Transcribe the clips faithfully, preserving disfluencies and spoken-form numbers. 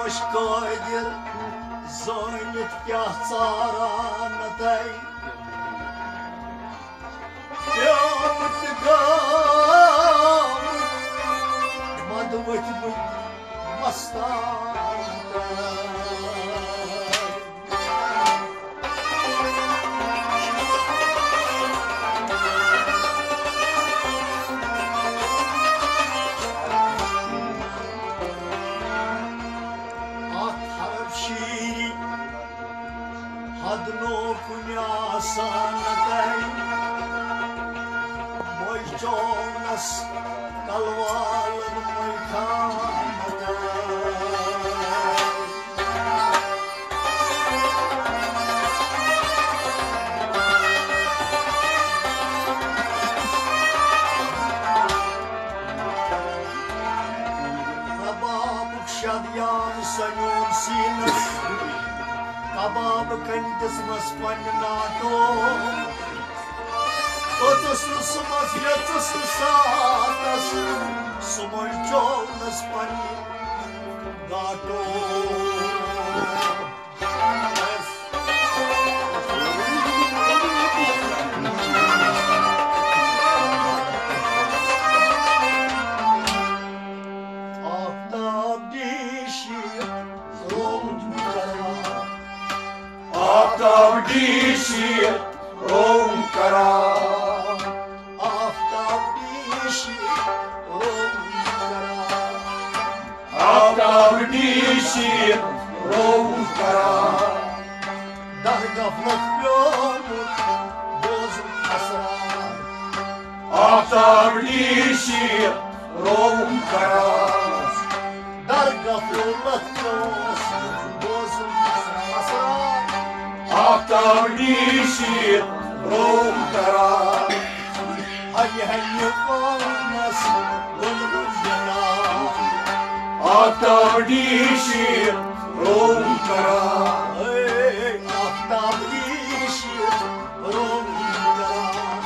قٲدِر زٲنِتھ کیٛاہ ژاران تۄہہِ؟ پیومُت گامُت مَدٕ ؤتھمٕتۍ مستان۔ اکھ حرف شیٖری حد نو کُنہِ آسان تۄہہِ۔ مۄے چونس کلوالن مۄے خان تۄہہِ۔ ربابُک شریان سنیوم سینس، کباب کنہِ دِژمس پننہِ ناٹو۔ اوٚتس نہٕ صُبحس ویژس نہٕ ساتس، صُبحن چوونس پننہِ گاٹو۔ آفتاب ڈیشی روم کران۔ آفتاب ڈیشی روم کران۔ آفتاب ڈیشی روم کران۔ آفتاب ڈیشی روم کران۔ در غفلت پیومُت بوزُن اسرار۔ آفتاب ڈیشی روم کران۔ در غفلت پیومُت بوزُن اسرار۔ آفتاب ڈیشی روم کران۔ ہنہِ ہنہِ پانس ووٚنمُت جناب۔ آفتاب ڈیشی روم کران۔ اے آفتاب ڈیشی روم کران۔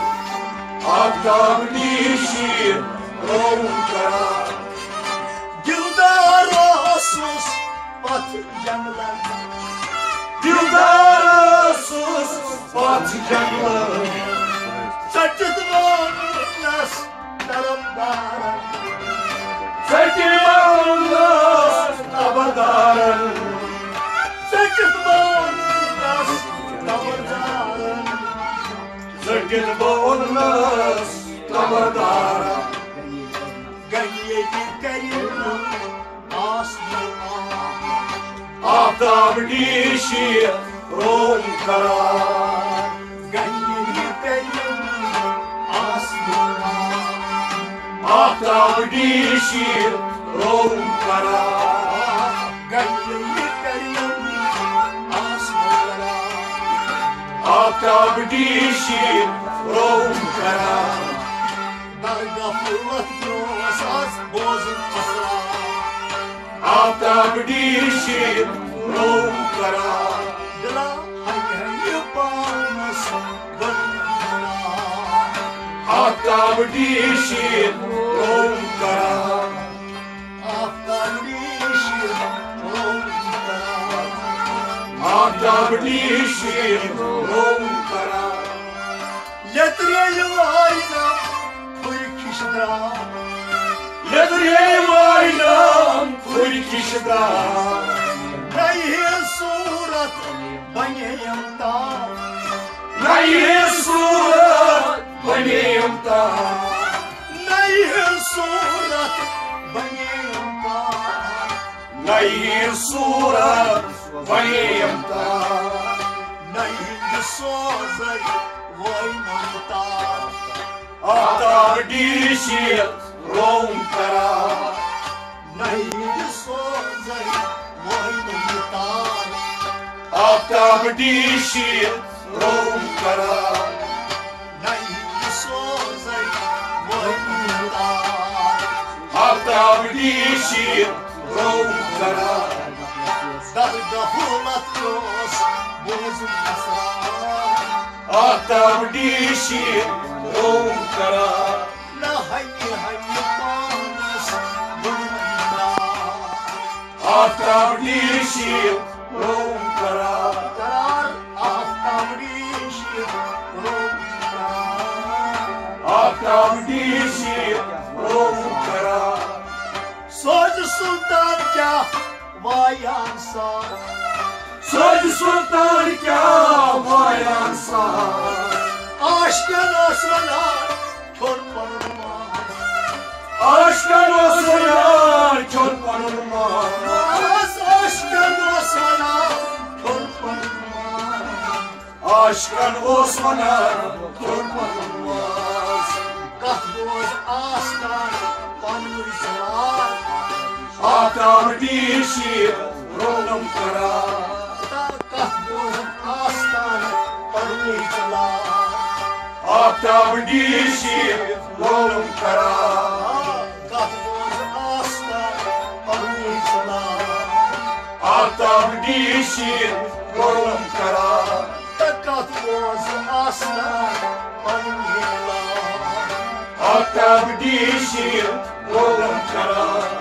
آفتاب ڈیشی روم کران۔ دلدار اوسُس پتھ جنگلن۔ دلدار اوسُس پتھ جنگلن۔ ژٔٹِتھ ووننس طلبدارن۔ ژٔٹِتھ ووننس طلبدارن۔ ژٔٹِتھ ووننس طلبدارن۔ ژٔٹِتھ ووننس طلبدارن۔ گٔیے یہِ کرِ آس آفتاب ڈیشی روم کران۔ گنگی پیٚیِم آسمان۔ آفتاب ڈیشی روم کران۔ گنگی پیٚیِم آسمان۔ آفتاب ڈیشی روم کران۔ در غفلت برونٛہہ آس بوزُن اسرار۔ آفتاب ڈیشی روم کران۔ دلا ہنہِ ہنہِ پانس بنان۔ آفتاب ڈیشی روم کران۔ آفتاب ڈیشی روم کران۔ آفتاب ڈیشی روم کران۔ لیٚدرِ ییٚلہِ واینم کھُرۍ کھِش درٛاو۔ لیٚدرِ ییٚلہِ واینم کھُرۍ کھِش درٛاو۔ نَیہِ صوٗرت بنییم تاو۔ نَیہِ صوٗرت بنییم تاو۔ نَیہِ صوٗرت بنییم تاو۔ نَیہِ صوٗرت بنییم تاو۔ نَیہِ سوزے وٲے ممتا۔ آفتاب ڈیشی روم کران۔ نَیہِ سوزے وٲے ممتا۔ آفتاب ڈیشی روم کران۔ نَیہِ سوزے وٲے ممتا۔ آفتاب ڈیشی روم کران۔ در غفلت اوس بوزُن اسرار۔ آفتاب ڈیشی روم کران۔ نہ ہنہِ ہنہِ پانس بنان۔ آفتاب ڈی سی روم قرار۔ قرار آفتاب ڈی سی روم قرار۔ آفتاب ڈی سی روم قرار۔ سوز سلطان کیا وایان سان۔ سوز سلطان کیا وایان سان۔ عاشقن اوس ونان کھیوٚن پنُن ماز۔ عاشقن اوس ونان کھیوٚن پنُن ماز۔ ماز عاشقن اوس ونان کھیوٚن پنُن ماز۔ عاشقن اوس ونان کھیوٚن پنُن ماز۔ کتھ بوز آستان پنُن زار۔ آفتاب ڈی سی روم قرار۔ کتھ بوز آستان پنُن زار۔ آفتاب ڈی سی روم قرار۔ کتھ بوز آستان پنُن زار۔ آفتاب ڈی سی روم قرار۔ تہٕ کتھ بوز آستان پنُن یلان۔ آفتاب ڈی سی روم قرار۔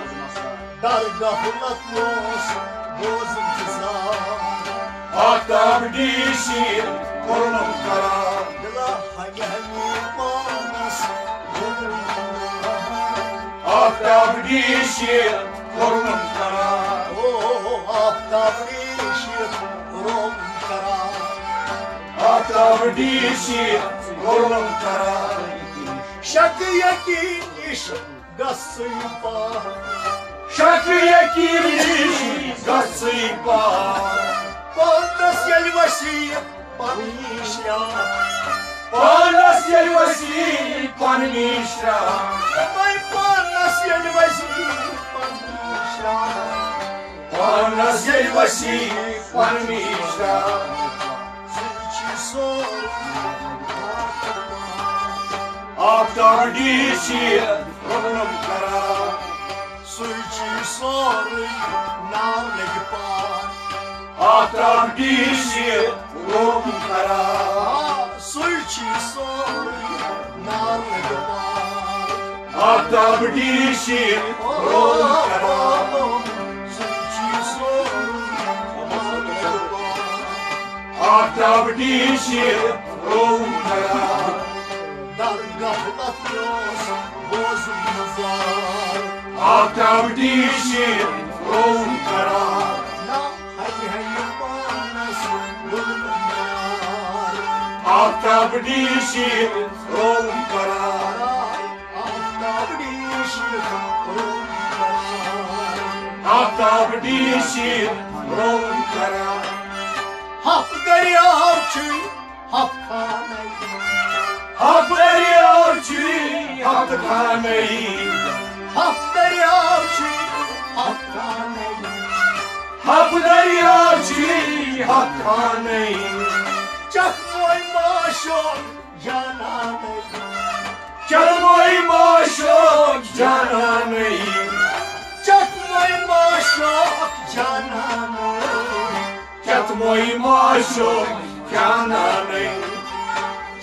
در غفلت اوس بوزُن زار۔ آفتاب ڈی سی روم قرار۔ دِلا ہنہِ ہنہِ پانس ووٚنُن۔ آفتاب ڈی سی روم قرار۔ او آفتاب ڈی سی روم قرار۔ آفتاب ڈی سی روم قرار۔ شک یقین نِش گژھٕے پاک۔ شک یقین نِش گژھٕے پاک۔ پانس ییٚلہِ وسی پننی شران۔ پانس ییٚلہِ وسی پننی شران۔ دپے پانس ییٚلہِ وسی پننی شران۔ پانس ییٚلہِ وسی پننی شران۔ سُے چھُ سورُے آفتاب ڈی سی روم قرار۔ سُے چھُ سورُے ناو لگہِ پار۔ آفتاب ڈی سی روم قرار۔ سُے چھُ سورُے ناو لگہِ پار۔ آفتاب ڈی سی روم قرار۔ سُے چھُ سورُے ناو لگہِ پار۔ آفتاب ڈی سی روم قرار۔ در غفلت اوس بوزُن زار۔ آفتاب ڈی سی روم قرار۔ نہ ہنہِ ہنہِ پانس ووٚنُن یار۔ آفتاب ڈی سی روم قرار۔ آفتاب ڈی سی روم قرار۔ آفتاب ڈی سی روم قرار۔ ہفتہٕ دٔریاو چھُے ہتھ خانَے۔ ہتھ دٔریاو چھُے ہتھ خانَے۔ ہتھ دٔریاو چھُے ہتھ خانَے۔ ہتھ دٔریاو چھُے ہتھ خانَے۔ چکھ موے معشوق جانانَے۔ چکھ موے معشوق جانانَے۔ چکھ موے معشوق جانانَے۔ کیٛاہ تہٕ مویی معشوق کیٛاہ نانٕے۔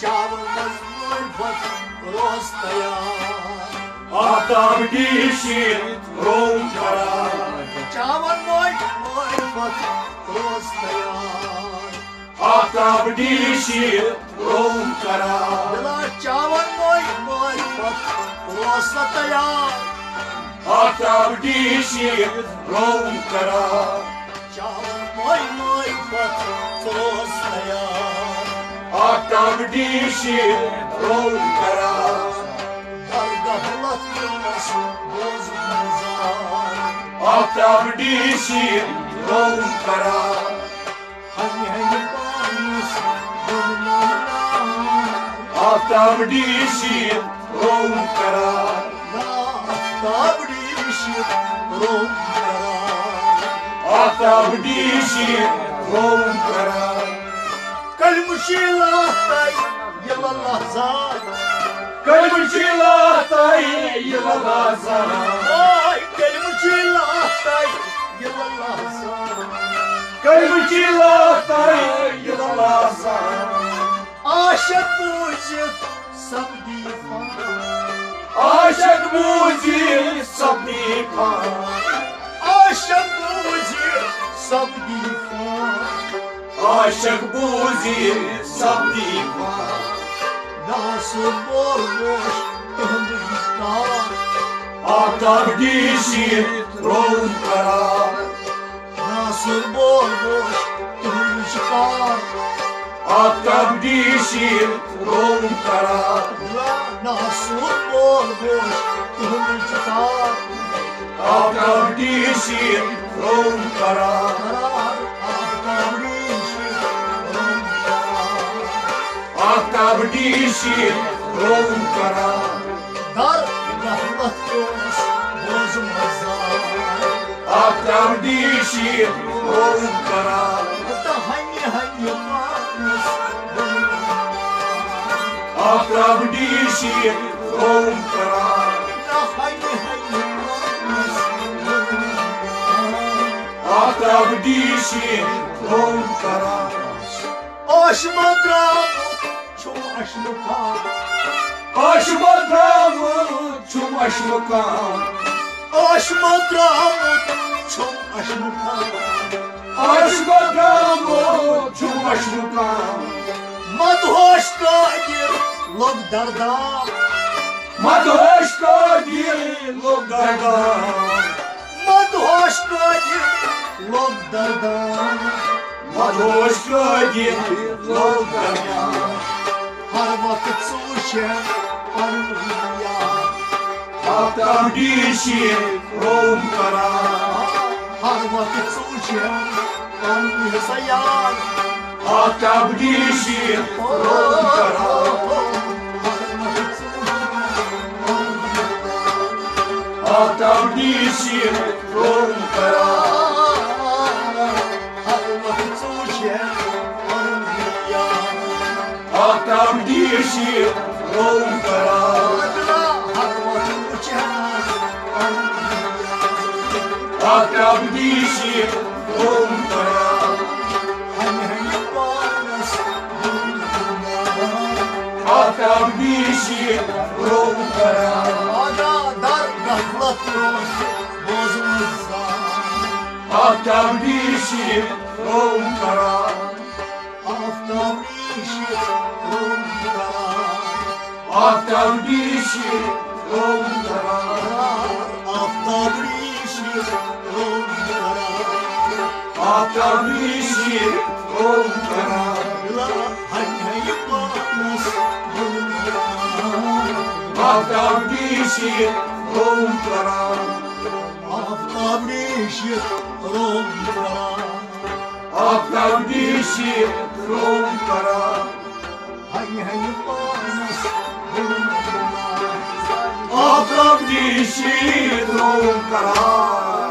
چاوَن منٛز معرفت روز تیار۔ آفتاب ڈی سی روم قرار۔ چاوَن موے معرفت روز تیار۔ آفتاب ڈی سی روم قرار۔ دِلا چاوَن موے معرفت روز تیار۔ آفتاب ڈی سی روم قرار۔ چاوَن موے معرفت روز تیار۔ آفتاب ڈی سی روم قرار۔ در غفلت اوس بوزُن زار۔ آفتاب ڈی سی روم قرار۔ ہنہِ ہنہِ پانس ووٚنُن یار۔ آفتاب ڈی سی روم قرار۔ آفتاب ڈی سی روم قرار۔ آفتاب ڈی سی روم قرار۔ کلمہٕ چھُے لاتَے یہِ للہ زار۔ کلمہٕ چھُے لاتَے یہِ للہ زار۔ آے، کلمہٕ چھُے لاتَے یہِ للہ زار۔ کلمہٕ چھُے لاتَے یہِ للہ زار۔ عاشق بوٗزِتھ سپدی فان۔ عاشق بوٗزِتھ سپدی فان۔ عاشق سپدی پار۔ عاشق بوٗزِتھ سپدی پار۔ ناصُر بول گوش تُہُنٛد شکار۔ آفتاب ڈی سی روم قرار۔ ناصُر بول گوش تُہُنٛد شکار۔ آفتاب ڈی سی روم قرار۔ ناصُر بول گوش تُہُنٛد شکار۔ آفتاب ڈی سی روم قرار۔ آفتاب ڈی سی روم قرار۔ آفتاب ڈی سی روم قرار۔ در رحمت اوس بوزمُت زار۔ آفتاب ڈی سی روم قرار۔ تہٕ ہنہِ ہنہِ پانس آفتاب ڈی سی روم قرار۔ تہٕ ہنہِ ہنہِ پانس آفتاب ڈی سی روم قرار۔ عشمہٕ درٛامُت چھُم عشمہٕ کان۔ عشمہٕ درٛامُت چھُم عشمہٕ کان۔ عشمہٕ درٛامُت چھُم عشمہٕ کان۔ عشمہٕ درٛامُت چھُم عشمہٕ کان۔ مدہوش قٲدِر لوٚگ دردام۔ مدہوش قٲدِر لوٚگ دردام۔ مدہوش قٲدِر لوٚگ دردام۔ مدہوش قٲدِر لوٚگ دردام۔ ہر وقت ژٕ وٕچھکھ پنُن یار۔ آفتاب ڈی سی روم قرار۔ ہر وقت ژٕ وٕچھکھ پنُن یار۔ آفتاب ڈی سی روم قرار۔ آفتاب ڈی سی روم قرار۔ آفتاب ڈی سی روم قرار۔ آفتاب ڈی سی روم قرار۔ آفتاب ڈی سی روم قرار۔ آفتاب ڈی سی روم قرار۔ آفتاب ڈی سی روم قرار۔ آفتاب ڈی سی روم قرار۔ آفتاب ڈی سی روم قرار۔ آفتاب ڈی سی روم قرار۔ ہنہِ ہنہِ پانس آفتاب ڈی سی روم قرار۔ آفتاب ڈی سی روم قرار۔ آفتاب ڈی سی روم قرار۔ ہنہِ ہنہِ پانس آفتاب ڈی سی روم قرار۔